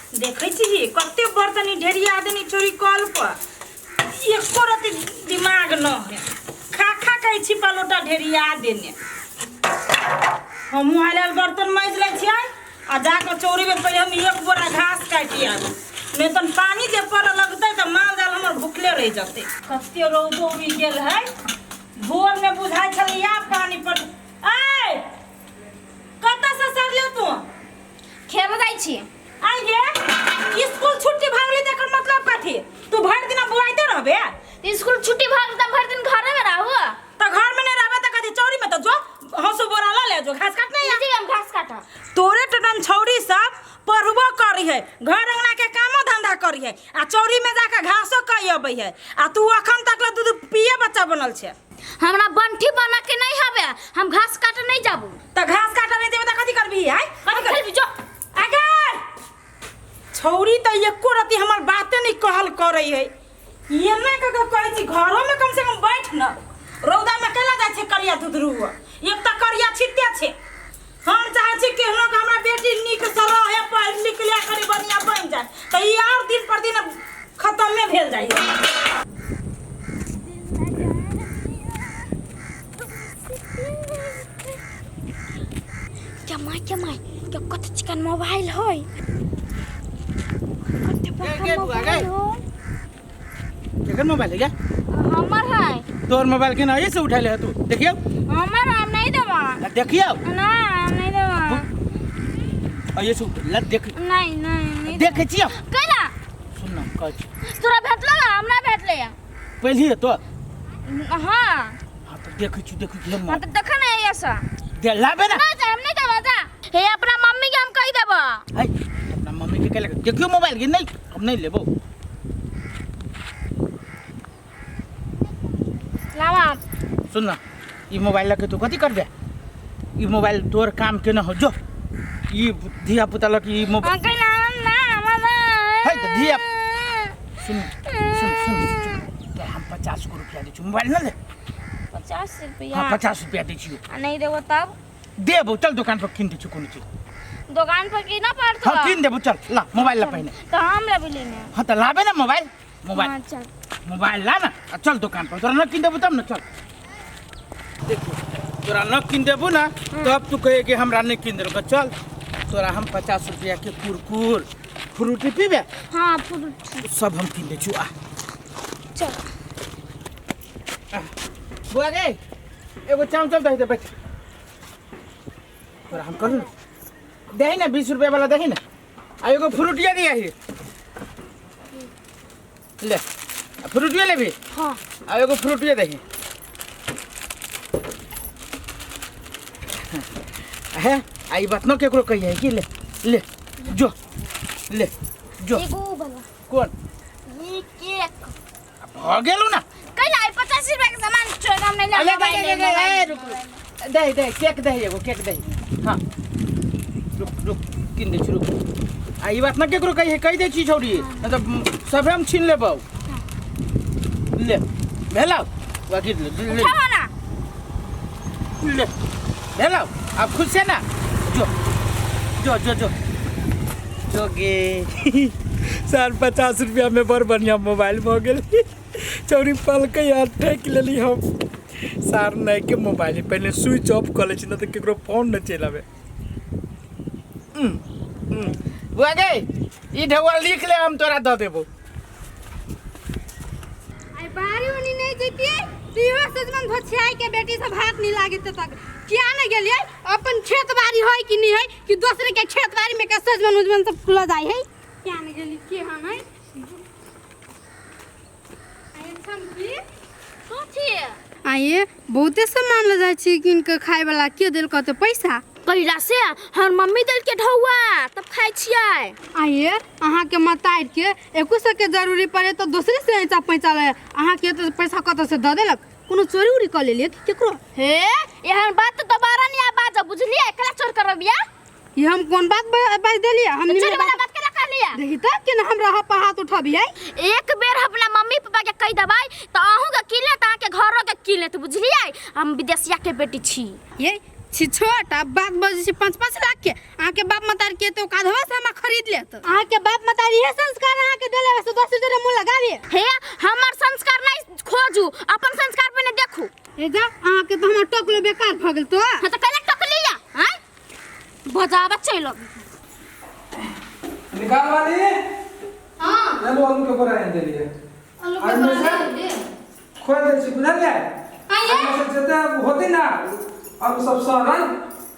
देखै छी कते बर्तन ई ढेरिया देनी छोरी कल पर एको रति दिमाग न है खा खा के ई छिपा लोटा ढेरिया देने हमहूँ आयल बर्तन माजि लै छियै आ जाकऽ चौरीमे पहिले हम एक बोरा घास काटि आबी नहि तन पानी जे पड़ऽ लगतै तऽ माल जाल हमर भुखले रहि जेतै। कते रौदो उगि गेल है, भोरमे बुझाइ छलै आब पानी पड़। ऐ कतऽ से सरले तू? खेल जाइ छी। आइ गे, स्कूल छुट्टी भऽ गेलै तऽ एकर मतलब कथी? तू भरि दिना बौआइते रहबे? स्कूल छुट्टी भऽ गेल तऽ भरि दिन घरेमे रहू। तऽ घरमे नहि रहबे तऽ कथी चौरीमे तऽ जो हंसू बोरा लऽ ले जो घास काटने आ। जी हम घास काटब। तोरे टटन छौरी सब पढ़बो करी है, घर अंगना के कामो धंधा करी है आ चौरी में जाके घासो कई अबै है आ तू अखन तक ले दूध पिए बच्चा बनल छे। हमरा बंठी बना के नहीं हवे, हम घास काटे नहीं जाबू। त घास काटे नहीं जेबे त कथी करबी आय? कथी करबी जो। अगर छौरी त एको रति हमर बाते नहीं कहल करे है। एना क के कहै छी घरो में कम से कम बैठ न, रौदा में केला जाइ छै करिया दुधरू, एक त करिया छिटे छै। हम चाहै छी केहनो के हमरा बेटी नीक से रहे, पढ़ लिख ले करी बढ़िया बन जाए, त ई और दिन पर दिन खत्मे भेल जाइ। क्या माय क्या माय क्या कत चिकन मोबाइल होय, कते बड़का गे बुआ, गे। मोबाइल होय। केकर मोबाइल है क्या? हमर है। तोर मोबाइल के ना ऐसे उठा ले तू, देखियो। हमर, हम नहीं देबा। देखियो। ना, हम नहीं देबा। ऐसे उठा ले देख। नहीं नहीं नहीं। देखे छियो। कैला? सुन ना कह छी। तोरा भेटलो ना? हमरा भेटले। पहली है तो? हाँ। हाँ तो देखै छी, देखै छी हम। हाँ तो देख ना ऐसा। दे लाबे ना। ना हम नहीं देबा जा। हे अपना मम्मी के हम कह देबा। है अपना मम्मी के कहले देखियो मोबाइल के नहीं हम नहीं लेबो। लावा। सुन ना ई मोबाइल लके तू कथी करबे? ई मोबाइल तोर काम के न हो जो, ई धिया पुता लके ई मोबाइल। अंकल ना ना मामा। है तो धिया सुन सुन सुन, तो हम 50 गो रुपया दै छी, मोबाइल न ले। 50 रुपया? हाँ 50 रुपया दै छी। आ नहीं देबो तब? देबो, चल दुकान पर किन दै छी कोनो चीज। दुकान पर किना पड़तो? हाँ किन देबो, चल ला मोबाइल ला पहले। तो हम लेबो लेने। हाँ तो लाबे ना मोबाइल, मोबाइल। हाँ, चल। मोबाइल ला ना, आ चल दुकान पर, तोरा न किन देबो तब ना चल। देखो तोरा न किन देबो ना तब तू कहे कि हमरा नहीं किन देलको। चल तोरा हम 50 रुपया के कुरकुर फ्रूटी पीबे? हाँ फ्रूटी सब हम किन दै छु। आ चल। बुआ गे एगो चाउचाउ दही दे बैठ। तोरा हम कहलु दही ना 20 रुपया वाला दही ना, आ एगो फ्रूटिया दिया ही ले, फ्रूटिया लेबी? हाँ। आ एगो फ्रूटिया दही है। आ ई बात न केकरो कहिए कि ले ले जो ले जो। एगो वाला। कौन? ई केक। भ गेलु ना। कैला ई 50 रुपया के सामान छोड़ हम नहीं अरे, लेब। दे, दे, दे, दे, रुक, रुक। दे, दे, केक दे, एगो केक दे। हाँ। रुक, रुक, किन दे छी, रुक। आ ई बात न केकरो कहिए, कहि दे छी छौड़ी। नहीं तो सबे हम छीन लेबौ। ले, भेलौ? बाकी ले, ले, ले। उठाओ ना। ले, भेलौ? अब खुश है ना? जो, जो, जो, जो। जो गे। साल 50 रुपया में बड़ बढ़िया मोबाइल भऽ गेल। चौरी पलकै आ ठकि लेली हम। सार नहीं के मोबाइल पहले स्विच ऑफ कऽ लै छी, नहि तऽ केकरो फोन नहि चलि आबै। बुआ गे, ई ढौआ लिख ले, हम तोरा दऽ देबौ। आई बारी उनी नहीं जैतियै तो इहो सजमन भछियाई के बेटी सब हाथ नहीं लागे तक किया नहीं गेलियै? अपन खेत बाड़ी है कि नहीं है कि दोसरे के खेत बाड़ी में के सजमन उजमन सब खुला जाय है? किया नहीं गेली के हन है? आई छमकी कथी? आइए बहुते सामान ले जाइ छी कीन के खाय वाला, के देलक ते पैसा? कैला से हमर मम्मी देल के ढौआ तब खाय छियै। आइए अहाँ के मतार के एको सौ के जरूरी पड़े तो दोसरे से ऐसा पैसा ले, अहाँ के तो पैसा कतऽ से दऽ देलक? कोनो चोरी उरी कऽ लेलियै कि केकरो? हे एहन बात तो दोबारा नहीं आ बाजब बुझलियै? केला चोर करबिया? ये हम कोन बात बाज देलियै? हम चोरी निमन वाला बात केना कहलियै? देखी तऽ केना हमरा हप हाथ उठबियै। एक बेर अपना मम्मी पापा के कहि देबै तऽ अहूँ के कीन लेत, अहाँ के घरो के कीन लेत बुझलियै? हम विदेशिया के बेटी छी। ये छी छोट आ बात बजै छी 5-5 लाख के। अहाँके बाप मतारी के तो काधवा से हमरा खरीद लेत। अहाँके बाप मतारी इहे संस्कार अहाँके देले बस दोसर जरे मुँह लगाबे। हे हमर संस्कार नहीं खोजू, अपन संस्कार पहिने देखू। ए जा अहाँके तो हमर टोकलो बेकार भऽ गेल तो। हाँ तो कैला टोकली या हैं बजाबा चलि निकाल वाली। हाँ चलो आलू के बोरा आनि देलियै। आलू के आलू बोरा से? आनि देलियै। खोल दै छी बुझलियै। आइए। एहिमे से जते होतै ना आलू सब सड़ल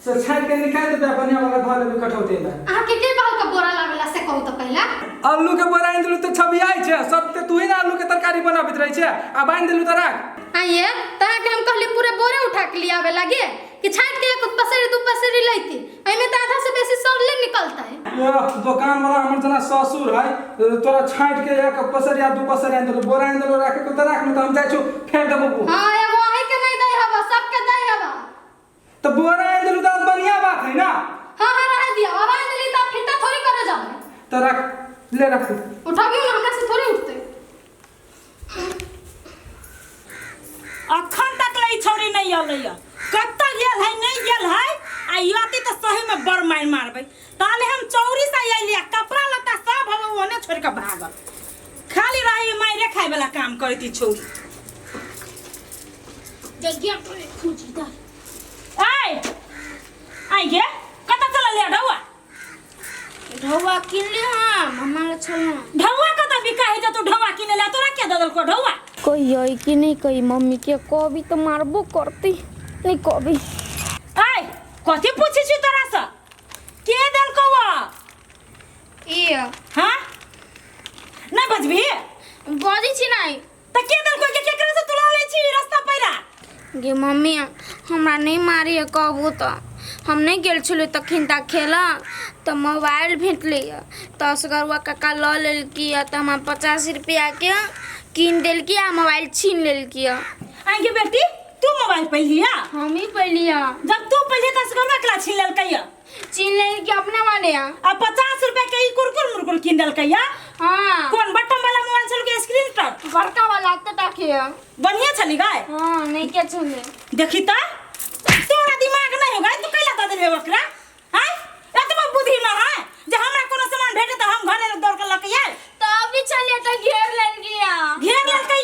से छाँटि के निकालि देबै आ बढ़िआँ वाला धऽ लेबै कठौती मे। अहाँके के कहल के बोरा लाबेला से कहू तऽ पहिला। आलू के बोरा आनि देलू तऽ छबियाइ छै सब तऽ तूही ने आलू के तरकारी बनाबैत रहै छै आ बान्हि देलू तऽ राख। आइए तऽ अहाँके हम कहली पूरे बोरे उठा के लियाबे लागे कि छाँटि के एक पसेरी दू पसेरी लैती, एहिमे तऽ आधा से बेसी सड़ले निकलतै। एह, दोकान वाला हमर जेना ससुर है तोरा छाँटि के एक पसरिया दू पसरिया आनि देलू बोरा आनि देलू राखे के तऽ राख, नहि तऽ हम जाइ छौ फेर देबौ। हाँ एगो अहीं के नहीं दै हबा सबके दै हबा। तऽ बोरा आनि देलू तऽ बढ़िया बात है ना। हाँ हाँ रह दिया, अब आनि देली तऽ फिरता थोड़ी करे जाओ। तऽ राख ले राख। उठाबियो ना हमरा से थोड़ी उठते। अखन तक ले छौरी नहीं अलैया, कतऽ गेल है नहीं गेल है। आ अती तऽ सही में बड़ मारि मारबै। ताले हम चौरी से अयली आ कपड़ा लत्ता सब हम ओने छोड़ के भागल, खाली रही मारे खाए वाला काम करती छौरी। जग्या पर खोजी दा। आय आय गे कतऽ चलल ले ढौआ? ढौआ किनले हम हमारा छलना। ढौआ कतऽ बिका है जे तू ढौआ किने ले? तोरा के दऽ देलको ढौआ? कहियै कि नहीं कही मम्मी के, कभी तो मारबो करती नहीं कभी। आय कथी पूछै छी तोरा से? के देलको वा? ई हाँ नहीं बजबी? बजै छी नहीं। तऽ के देलको के केकरा से तू लऽ लै छी रास्ता पैरा? गे मम्मी हमरा नहीं मारी है कहबू तऽ। हम नहीं गेल छलियै तखन तक खेला तऽ मोबाइल भेटलै तऽ असगरुआ काका लऽ लेलकी तऽ हमरा 50 रुपया के कीन देलकी आ मोबाइल छीन लेलकी। आइ गे बेटी तू मोबाइल पैलिया? हम ही पैलिया। जब तू पैलिया तऽ असगरुआ केला छीन लेलकै? छीन लेलकी अपने वाले। आ 50 रुपया के ई कुरकुर मुरकुर कीन देलकै? हाँ। कोन बटन वाला मोबाइल छल के स्क्रीन टच? बड़का वाला तऽ टाके। बढ़िया छली गाय? हाँ नहीं के छले। देखी तऽ तोरा दिमाग नहीं हो गाय, तू कैला दऽ देलहे ओकरा? आँय एतबो बुद्धि न है जे हमरा कोनो सामान भेटे तऽ हम घरे दौड़ के लऽ के आयल। तऽ अभी छलियै तऽ घेर लेलकी। घेर लेलकै?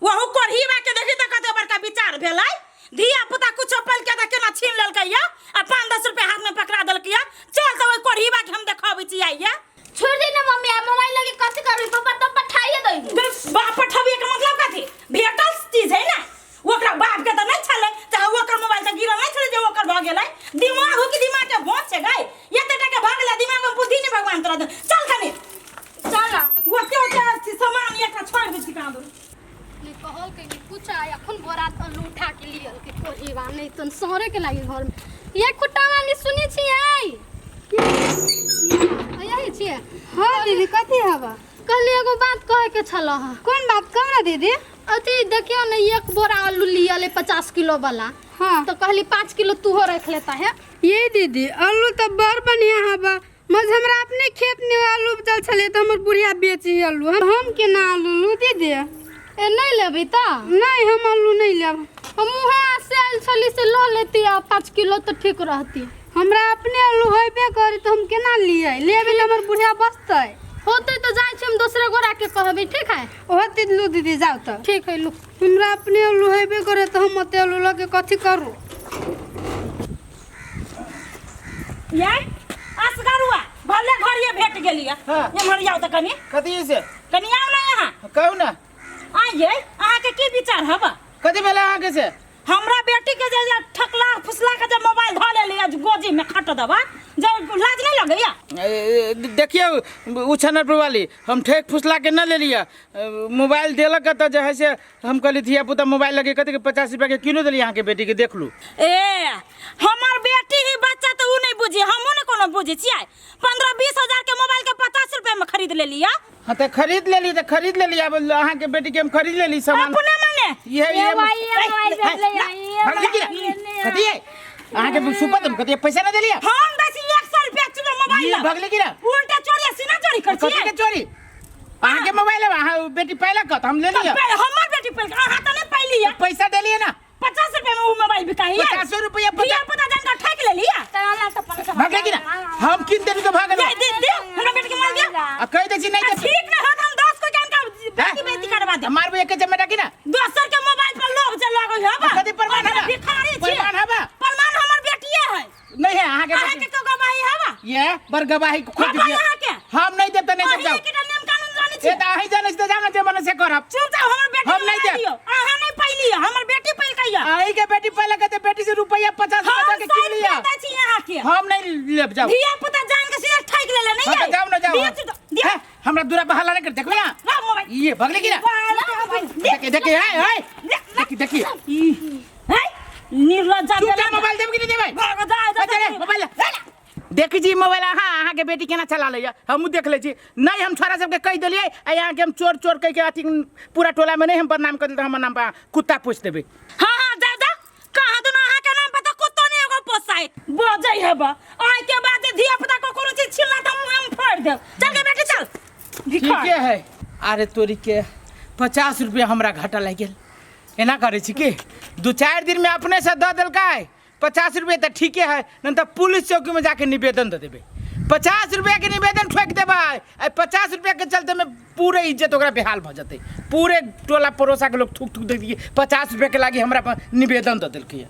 वहु कोढ़ीबा के देखी तऽ कते बड़का विचार भेलै। धिया पुता कुछो पल के तऽ केना छीन लेलकै आ 5-10 रुपया हाथ में पकड़ा देलकै। चल तऽ ओहि कोढ़ीबा के हम देखाबै छी आइए। छोड़ दे ना मम्मी, आ मोबाइल लगे कथी करबी? पापा तो पठाइए दै। बाप पठाबिए के मतलब कथी? भेटल चीज है ना, ओकरा बाप के तऽ नहीं छलै, चाहे ओकर मोबाइल तऽ गिरल नहीं छलै जे ओकर भऽ गेलै। दिमाग हो कि दिमाग के भोज छै गाय, एते टाके भऽ गेलै दिमाग में बुद्धि नहीं भगवान तोरा दे। चल कनी चल ओते ओते सामान एकटा छोड़ दै छी कहाँ दूर। नहीं कहल के नहीं कुछ आय अखन बोरा आलू उठा के लियल के कोढ़ीबा नहीं तो सहरे के लागी घर में। ये खुट्टा वाली सुनी छी आई यही छियै? हाँ दीदी कथी हवा? कहली एगो बात कहे के छल। हाँ कौन बात कहू ना दीदी? अथी देखियो ने एक बोरा आलू लियल 50 किलो वाला। हाँ तो कहली 5 किलो तूहो रख लेता है। ये दीदी आलू तो बड़ बढ़िया हवा, मज हमरा अपने खेत में आलू उपजल छलै तऽ हमर बुढ़िया बेची आलू, हम केना आलू लू दीदी? ए नहीं लेबी तऽ? नहीं हम आलू नहीं लेब। हम उहे से आयल छली से लऽ लेती आ 5 किलो तऽ ठीक रहती। हमरा अपने आलू होबे करी तऽ हम केना लियै? लेबै तऽ हमर बुढ़िया बचतै। होतै तऽ जाइ छी हम दोसरे गोरा के कहबै, ठीक है? होतै लू दीदी जाउ तऽ। ठीक है लू। हमरा अपने आलू होबे करे तऽ हम ओते आलू लऽ के कथी करू? ये असगरुआ भले घरिये भेट गेलियै। हाँ। एम्हर आउ तऽ कनी। कथी से? कनी आउ ना यहाँ। कहू ना। आइए अहाँके की विचार हवा? कथी भेलै अहाँके से? हमरा बेटी के जे ठकला फुसला के जे मोबाइल धऽ लेली गोजी में खट देबा, जे लाज नहीं लगैया? देखियौ उछनरपुर वाली, हम ठेक फुसला के न लेलियै। मोबाइल देलक तऽ जे है से हम कहली धिया पुता मोबाइल लगे कथी के 50 रुपया के किनो देलियै अहाँके बेटी के, देख लू। ए हमर बेटी ही बच्चा तऽ उ नहीं बुझी, हमहूँ ने कोनो बुझै छियै। 15-20 हजार के मोबाइल के 50 रुपया में खरीद लेलियै। हाँ तऽ खरीद लेली तऽ खरीद लेली, अब अहाँके बेटी के हम खरीद लेली सामान अपने मने। ये ये भाई, ये मोबाइल भेटलै, ये कथी है अहाँके सुपत हम कथी पैसा ना देलियै? हम दै छी 100 रुपया चुना मोबाइल। ये भगले की ना? उल्टा चोरी सीना चोरी कर कथी के चोरी? अहाँके मोबाइल है, अहाँ बेटी पैलक तऽ हम लेलियै। हमर बेटी पैलक, अहाँ तऽ नहीं पैलियै। पैसा देलियै ना। 50 रुपया में उ मोबाइल बिकाइ है। 50 रुपया धिया पुता जाने का ठेक लेली आ तोरा तो पैसा भागले कि ना हम किन देली तो भागल दे दे दे हमरा बेटी के माल दिया आ कहि दै छी नहीं आ तऽ ठीक ना होत हम 10 को जान का बेटी बेटी करवा दे मारबे एक जमेटा की ना दोसर के मोबाइल पर लोभ जे लागल है बा कथी प्रमाण हबा? भिखारी छी प्रमाण हबा? प्रमाण हमर बेटिए है नहीं है अहाँ के अहाँ के को गवाही हबा ये बर गवाही खोज हबा दिए अहाँ के हम नहीं देब तऽ नहीं देब अहीं जाओ के नियम कानून जानै छी ए तऽ अहीं जानै छी तऽ जाउ ने जे मन से करब चुप जाओ हमर बेटी हम नहीं देब। दियो अहाँ नहीं पैली हमर बेटी पैलकै है अहीं के बेटी पहले कहते बेटी से रुपया 50 हम रुपया के सौ किन लिया रुपया दै छी अहाँ के हम नहीं लेब जाओ धिया पुता जान के सीधे ठैक लेले नहीं हाँ तऽ जाओ ना जाओ दिया दिया हैं, हमरा दूरा बहाला नहीं कर देखो ना ला मोबाइल ये भगले की ना देखिए देखिए हाय हाय देखिए देखिए है निर्लज्जा चुपचाप मोबाइल देब कि नहीं देबै भाग जा जा अच्छा रे, मोबाइल ले। देखी जी मोबाइल अहाँ अहाँके बेटी केना चला लैया हमहूँ देख लै छी नहीं हम छोरा सबके कहि देलियै आ अहाँके हम चोर चोर कहि के अथी पूरा टोलामे नहीं हम बदनाम कर देल हमर नाम पर कुत्ता पोसि देबै हाँ हाँ जा जा कहाँ दुना अहाँ के नाम पर तो कुत्तो नहीं एगो पोसाई बजै है बा आइ के बाद जे धिया पुता को कोनो चीज छिनला त मुँह में फोड़ देब चल के बेटी चल भिखार ठीके है अरे तोरी के 50 रुपया हमरा घाटा लागि गेल एना करै छी कि दू चारि दिनमे अपनेसँ दऽ देलकै 50 रुपया तऽ ठीके है नहीं तऽ पुलिस चौकीमे जाके निवेदन दऽ देबै 50 रुपयाके निवेदन ठोकि देबै आ 50 रुपयाके चलतेमे पूरे इज्जत ओकरा बेहाल भऽ जेतै पूरे टोला पड़ोसाके लोग थूक थूक देख 50 रुपयाके लागि हमरा पर निवेदन दऽ देलकै